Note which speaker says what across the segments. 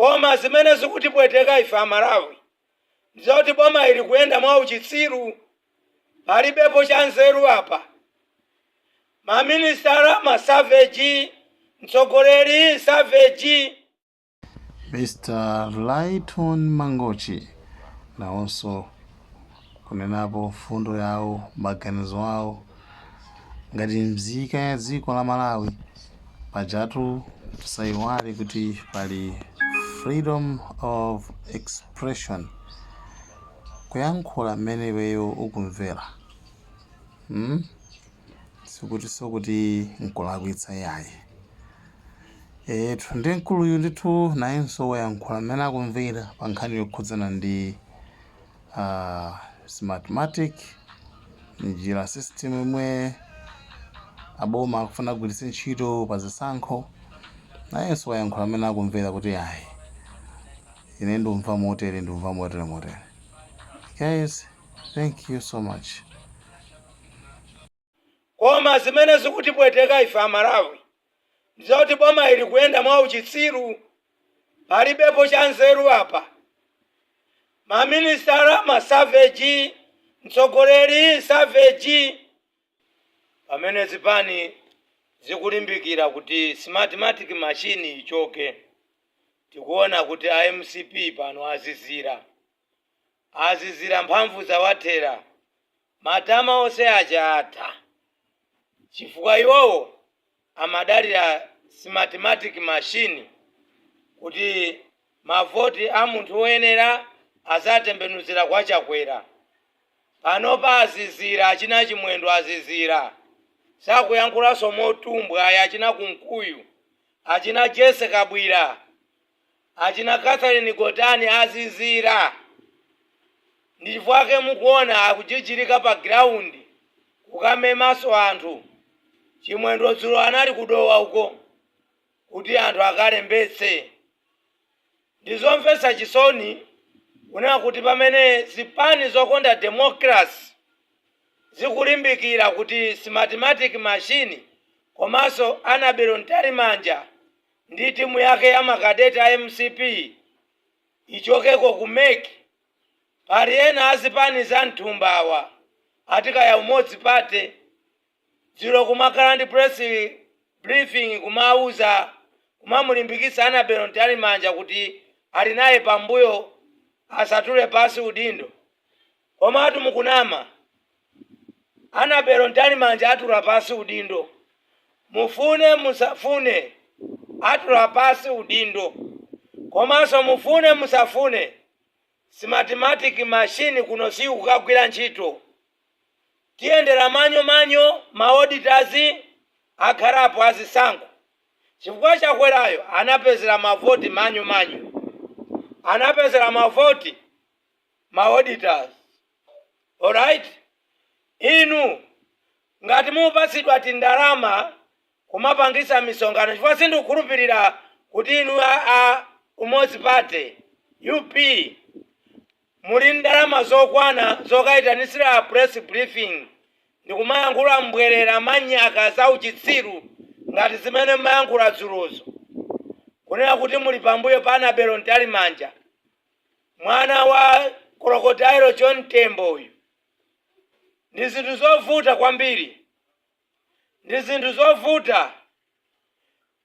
Speaker 1: Koma zimene zikutipweteka ife Amalawi ndizoti boma ili kuyenda mwa uchitsiru, palibepo cha nzeru apa. Maministala ma savage, mtsogoleri savage.
Speaker 2: Mr. Lighton Mangochi nawonso kunenapo mfundo yawo, maganizo awo ngati mzika ya dziko la Malawi. Pajatu tisayiwale kuti pali freedom of expression, kuyankhula mmene iweyo ukumvera, Sikuti sokuti nkulakwitsa yayi. Etu, ndi mkuluyu ndithu nayenso wayankhula mmene akumvera pa nkhani yokhudzana ndi Smartmatic, njira, system imwe aboma akufuna agwiritse ntchito pa zisankho. Nayenso wayankhula mmene akumvera kuti ayi, ine ndumva motere, ndumva motere motere. Guys, thank you so much.
Speaker 1: Koma zimene zikutipweteka ife Amalawi ndizoti boma ili kuyenda mwa uchitsiru, palibepo cha nzeru apa. Maministala ma savage, mtsogoleri savage. Pamene zipani zikulimbikira kuti Smartmatic machine ichoke, tikuona kuti a MCP pano azizira, azizira, mphamvu zawathera, matama onse aja atha, chifukwa iwowo amadalira Smartmatic machine kuti mavoti a munthu woyenera azatembenuzira kwa Chakwera. Panopa azizira, achina Chimwendo azizira, sakuyankhulanso motumbwa aya. Achina Kunkuyu, achina Jesse Kabwira, achina Catherine Gotani azizira. Ndi chifukwa mukuona akujijirika pa ground kukamemanso anthu. Chimwendo dzulo anali kudowa uko kuti anthu akalembetse. Ndizomvetsa chisoni kunena kuti pamene zipani zokonda democracy zikulimbikira kuti Smartmatic machine komanso Annabel Mtalimanja ndi timu yake ya makadeti a MCP ichokeko ku MEC, pali ena azipani za mthumbawa atikaya Umodzi Party dzulo kumakhala ndi press briefing, kumauza, kumamulimbikitsa Annabel Mtalimanja kuti ali naye pambuyo, asatule pasi udindo. Komatu mukunama, Annabel Mtalimanja atula pasi udindo, mufune musafune, atula pasi udindo. Komanso mufune musafune, Smartmatic machine kuno sikukagwira ntchito. Tiyendera manual manual, ma auditors akhalapo azisankho, chifukwa Chakwerayo anapezera mavoti manual manual, anapezera mavoti ma auditors. Alright, inu ngati mupatsidwa tindalama kumapangisa misonkhano, chifukwa sindikukhulupirira kuti inu a Umodzi Party, UP, muli ndalama zokwana zokayitanisira press briefing ndikumayankhula mbwerera, manyaka za uchitsiru ngati zimene mmayankhula dzulozo, kunena kuti muli pambuyo pa Annabel Mtalimanja, mwana wa Crocodile John Tembo uyu. Ndi zinthu zovuta kwambiri, ndi zinthu zovuta,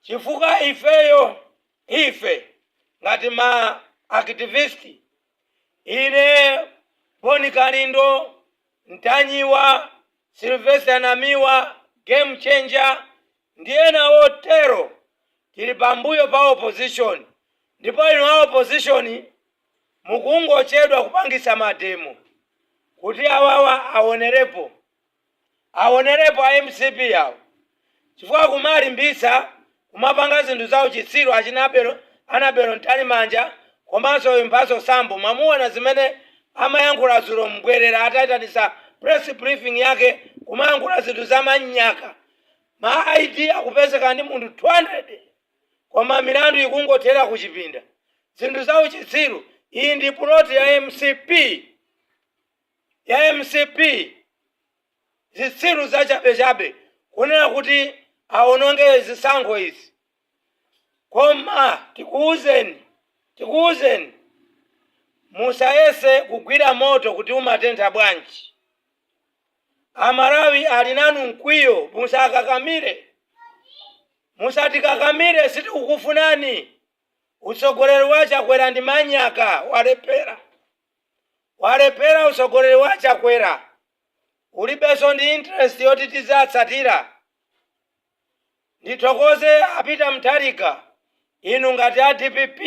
Speaker 1: chifukwa ifeyo, ife ngati ma activist, ine Boni Kalindo, Ntanyiwa, Sylvester Namiwa, Game Changer ndi ena otero, tili pambuyo pa opposition. Ndipo inu a opposition mukungochedwa kupangisa ma demo kuti awawa aonerepo, aonerepo a MCP awo, chifukwa kumalimbitsa kumapanga zinthu zawo chitsiru. Achinabelo, Annabel Mtalimanja komanso Mphatso Sambo, mamuona zimene amayankhula dzulo mbwerera atayitanisa press briefing yake, kumayankhula zinthu zamanyaka. Ma ID akupezeka ndi munthu 200, koma milandu ikungothera kuchipinda. Zinthu za uchitsiru. Iyi ndi plot ya MCP, ya MCP, zitsiru zachabechabe, kunena kuti awononge zisankho izi. Koma tikuwuzeni Tikuwuzeni, musayese kugwira moto kuti umatentha bwanji. Amalawi ali nanu mkwiyo, musakakamire, musatikakamire, sitikukufunani. Utsogoleri wa Chakwera ndi manyaka, walephera, walephera. Utsogoleri wa Chakwera ulibenso ndi interest yoti tizatsatira. Ndithokoze a Peter Mutharika, inu ngati a DPP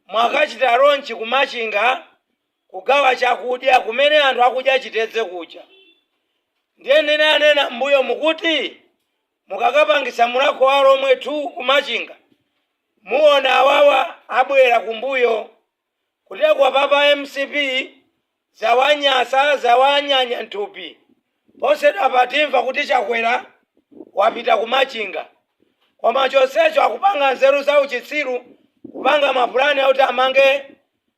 Speaker 1: mwakachita launch kumachinga kugawa chakudya kumene anthu akudya chitedze kuja. Ndiye ndine anena mbuyo mukuti mukakapangisa Mulhako wa Alhomwe 2 kumachinga, muona awawa abwera kumbuyo kutekwa papa. MCP zawanyasa, zawanyanya nthupi. Posedwa patimva kuti Chakwera wapita kumachinga, koma chonsecho akupanga nzeru za uchitsiru, kupanga mapulani akuti amange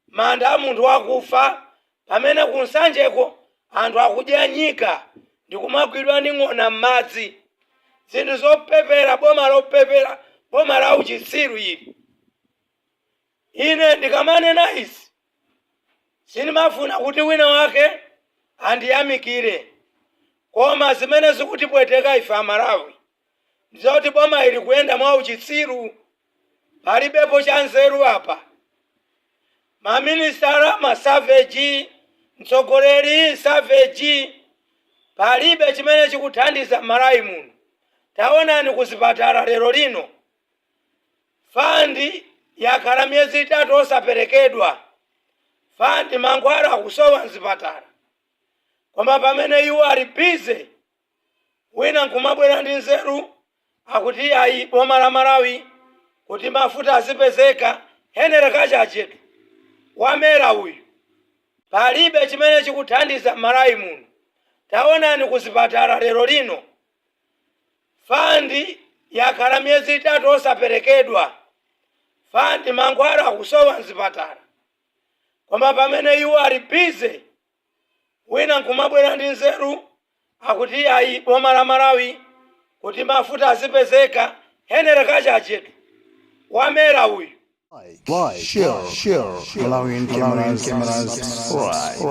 Speaker 1: manda a munthu wakufa, pamene kunsanjeko anthu akudya nyika ndikumagwidwa ndi ng'ona m'madzi. Zinthu zopepera, boma lopepera, boma la uchitsiru ili. Ine ndikamanena izi sindimafuna kuti wina wake andiyamikire, koma zimene zikutipweteka ife Amalawi ndizoti boma ili kuyenda mwa uchitsiru, palibepo cha nzeru apa. Maminisitala ma savage, mtsogoleri savage, palibe chimene chikuthandiza Malawi muno. Taonani kuzipatala lero lino, fund yakhala miyezi 3 osaperekedwa fund, mankhwala akusowa mzipatala, koma pamene iwo ali busy, wina nkumabwera ndi nzeru akuti ayi, boma la Malawi kuti mafuta azipezeka. Henry Kachachetu wamera uyu, palibe chimene chikuthandiza Malawi muno. Taonani kuzipatala lero lino, fund yakhala miyezi 3 osaperekedwa fund, mankhwala akusowa mzipatala, koma pamene iwo ali busy, wina nkumabwera ndi nzeru akuti ayi, boma la Malawi kuti mafuta azipezeka. Henry Kachachetu wamera uyu.
Speaker 2: Like, share, Malawian cameras, subscribe.